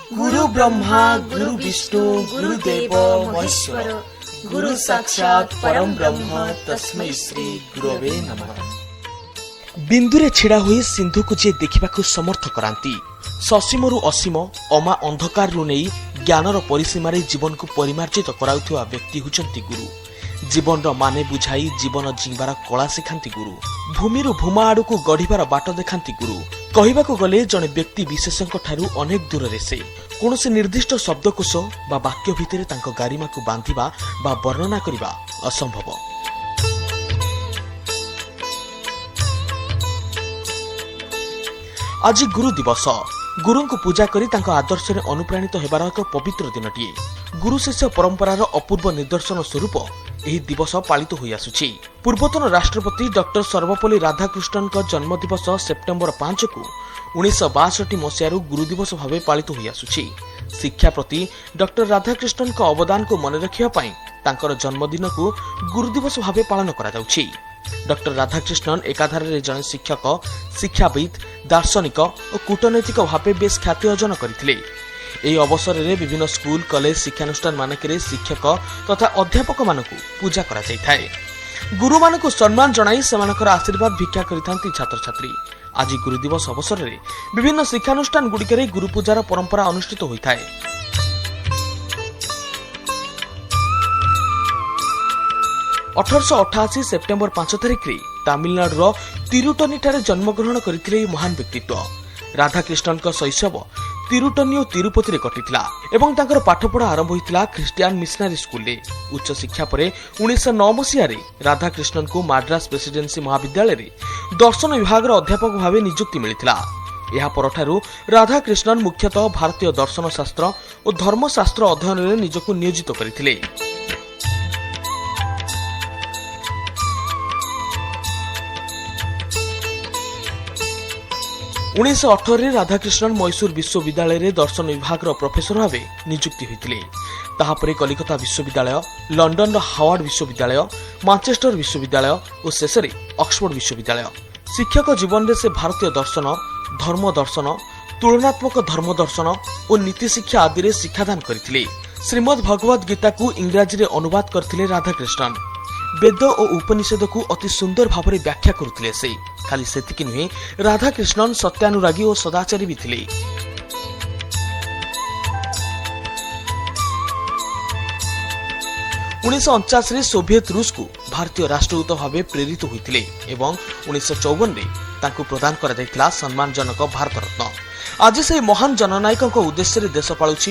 ଗୁରୁ ବ୍ରହ୍ମା, ଗୁରୁ ବିଷ୍ଣୁ, ଗୁରୁଦେବ ମହେଶ୍ୱର, ଗୁରୁ ସାକ୍ଷାତ ପରମ ବ୍ରହ୍ମ, ତସ୍ମୈ ଶ୍ରୀ ଗୁରବେ ନମଃ। ବିନ୍ଦୁରେ ଛିଡ଼ା ହୋଇ ସିନ୍ଧୁକୁ ଯିଏ ଦେଖିବାକୁ ସମର୍ଥ କରାନ୍ତି, ସସୀମରୁ ଅସୀମ, ଅମା ଅନ୍ଧକାରରୁ ନେଇ ଜ୍ଞାନର ପରିସୀମାରେ ଜୀବନକୁ ପରିମାର୍ଜିତ କରାଉଥିବା ବ୍ୟକ୍ତି ହେଉଛନ୍ତି ଗୁରୁ। ଜୀବନର ମାନେ ବୁଝାଇ ଜୀବନ ଜିଇଁବାର କଳା ଶିଖାନ୍ତି ଗୁରୁ। ଭୂମିରୁ ଭୂମା ଆଡ଼କୁ ଗଢ଼ିବାର ବାଟ ଦେଖାନ୍ତି ଗୁରୁ। କହିବାକୁ ଗଲେ ଜଣେ ବ୍ୟକ୍ତି ବିଶେଷଙ୍କ ଠାରୁ ଅନେକ ଦୂରରେ ସେ। କୌଣସି ନିର୍ଦ୍ଦିଷ୍ଟ ଶବ୍ଦକୋଷ ବା ବାକ୍ୟ ଭିତରେ ତାଙ୍କ ଗାରିମାକୁ ବାନ୍ଧିବା ବା ବର୍ଣ୍ଣନା କରିବା ଅସମ୍ଭବ। ଆଜି ଗୁରୁ ଦିବସ। ଗୁରୁଙ୍କୁ ପୂଜା କରି ତାଙ୍କ ଆଦର୍ଶରେ ଅନୁପ୍ରାଣିତ ହେବାର ଏକ ପବିତ୍ର ଦିନଟିଏ। ଗୁରୁ ଶିଷ୍ୟ ପରମ୍ପରାର ଅପୂର୍ବ ନିଦର୍ଶନ ସ୍ୱରୂପ ଏହି ଦିବସ ପାଳିତ ହୋଇଆସୁଛି। ପୂର୍ବତନ ରାଷ୍ଟ୍ରପତି ଡକ୍ଟର ସର୍ବପଲ୍ଲୀ ରାଧାକୃଷ୍ଣନଙ୍କ ଜନ୍ମଦିବସ ସେପ୍ଟେମ୍ବର 5କୁ 1962 ମସିହାରୁ ଗୁରୁ ଦିବସ ଭାବେ ପାଳିତ ହୋଇଆସୁଛି। ଶିକ୍ଷା ପ୍ରତି ଡକ୍ଟର ରାଧାକୃଷ୍ଣନଙ୍କ ଅବଦାନକୁ ମନେ ରଖିବା ପାଇଁ ତାଙ୍କର ଜନ୍ମଦିନକୁ ଗୁରୁ ଦିବସ ଭାବେ ପାଳନ କରାଯାଉଛି। ଡକ୍ଟର ରାଧାକୃଷ୍ଣନ ଏକାଧାରରେ ଜଣେ ଶିକ୍ଷକ, ଶିକ୍ଷାବିତ୍, ଦାର୍ଶନିକ ଓ କୂଟନୈତିକ ଭାବେ ବେଶ୍ ଖ୍ୟାତି ଅର୍ଜନ କରିଥିଲେ। ଏହି ଅବସରରେ ବିଭିନ୍ନ ସ୍କୁଲ, କଲେଜ, ଶିକ୍ଷାନୁଷ୍ଠାନ ମାନଙ୍କରେ ଶିକ୍ଷକ ତଥା ଅଧ୍ୟାପକମାନଙ୍କୁ ପୂଜା କରାଯାଇଥାଏ। ଗୁରୁମାନଙ୍କୁ ସମ୍ମାନ ଜଣାଇ ସେମାନଙ୍କର ଆଶୀର୍ବାଦ ଭିକ୍ଷା କରିଥାନ୍ତି ଛାତ୍ରଛାତ୍ରୀ। ଆଜି ଗୁରୁ ଦିବସ ଅବସରରେ ବିଭିନ୍ନ ଶିକ୍ଷାନୁଷ୍ଠାନ ଗୁଡ଼ିକରେ ଗୁରୁପୂଜାର ପରମ୍ପରା ଅନୁଷ୍ଠିତ ହୋଇଥାଏ। 1888 ସେପ୍ଟେମ୍ବର 5 ତାରିଖରେ ତାମିଲନାଡୁର ତିରୁଟନିଠାରେ ଜନ୍ମଗ୍ରହଣ କରିଥିଲେ ଏହି ମହାନ ବ୍ୟକ୍ତିତ୍ୱ। ରାଧାକୃଷ୍ଣନଙ୍କ ଶୈଶବ ତିରୁଟନି ଓ ତିରୁପତିରେ କଟିଥିଲା ଏବଂ ତାଙ୍କର ପାଠପଢ଼ା ଆରମ୍ଭ ହୋଇଥିଲା ଖ୍ରୀଷ୍ଟିଆନ ମିଶନାରୀ ସ୍କୁଲରେ। ଉଚ୍ଚଶିକ୍ଷା ପରେ 1909 ମସିହାରେ ରାଧାକୃଷ୍ଣନଙ୍କୁ ମାଡ୍ରାସ ପ୍ରେସିଡେନ୍ସି ମହାବିଦ୍ୟାଳୟରେ ଦର୍ଶନ ବିଭାଗର ଅଧ୍ୟାପକ ଭାବେ ନିଯୁକ୍ତି ମିଳିଥିଲା। ଏହା ପରଠାରୁ ରାଧାକୃଷ୍ଣନ ମୁଖ୍ୟତଃ ଭାରତୀୟ ଦର୍ଶନ ଶାସ୍ତ୍ର ଓ ଧର୍ମଶାସ୍ତ୍ର ଅଧ୍ୟୟନରେ ନିଜକୁ ନିୟୋଜିତ କରିଥିଲେ। 1918ରେ ରାଧାକୃଷ୍ଣନ ମୈସୁର ବିଶ୍ୱବିଦ୍ୟାଳୟରେ ଦର୍ଶନ ବିଭାଗର ପ୍ରଫେସର ଭାବେ ନିଯୁକ୍ତି ହୋଇଥିଲେ। ତାହାପରେ କଲିକତା ବିଶ୍ୱବିଦ୍ୟାଳୟ, ଲଣ୍ଡନର ହାୱାର୍ଡ ବିଶ୍ୱବିଦ୍ୟାଳୟ, ମାଞ୍ଚେଷ୍ଟର ବିଶ୍ୱବିଦ୍ୟାଳୟ ଓ ଶେଷରେ ଅକ୍ସଫୋର୍ଡ ବିଶ୍ୱବିଦ୍ୟାଳୟ। ଶିକ୍ଷକ ଜୀବନରେ ସେ ଭାରତୀୟ ଦର୍ଶନ, ଧର୍ମ ଦର୍ଶନ, ତୁଳନାତ୍ମକ ଧର୍ମ ଦର୍ଶନ ଓ ନୀତିଶିକ୍ଷା ଆଦିରେ ଶିକ୍ଷାଦାନ କରିଥିଲେ। ଶ୍ରୀମଦ୍ ଭଗବତ ଗୀତାକୁ ଇଂରାଜୀରେ ଅନୁବାଦ କରିଥିଲେ ରାଧାକୃଷ୍ଣନ। ବେଦ ଓ ଉପନିଷଦକୁ ଅତି ସୁନ୍ଦର ଭାବରେ ବ୍ୟାଖ୍ୟା କରୁଥିଲେ ସେ। ଖାଲି ସେତିକି ନୁହେଁ, ରାଧାକୃଷ୍ଣନ ସତ୍ୟାନୁରାଗୀ ଓ ସଦାଚାରୀ ବି ଥିଲେ। 1949ରେ ସୋଭିଏତ ରୁଷକୁ ଭାରତୀୟ ରାଷ୍ଟ୍ରଦୂତ ଭାବେ ପ୍ରେରିତ ହୋଇଥିଲେ ଏବଂ 1954ରେ ତାଙ୍କୁ ପ୍ରଦାନ କରାଯାଇଥିଲା ସମ୍ମାନଜନକ ଭାରତରତ୍ନ। ଆଜି ସେହି ମହାନ ଜନନାୟକଙ୍କ ଉଦ୍ଦେଶ୍ୟରେ ଦେଶ ପାଳୁଛି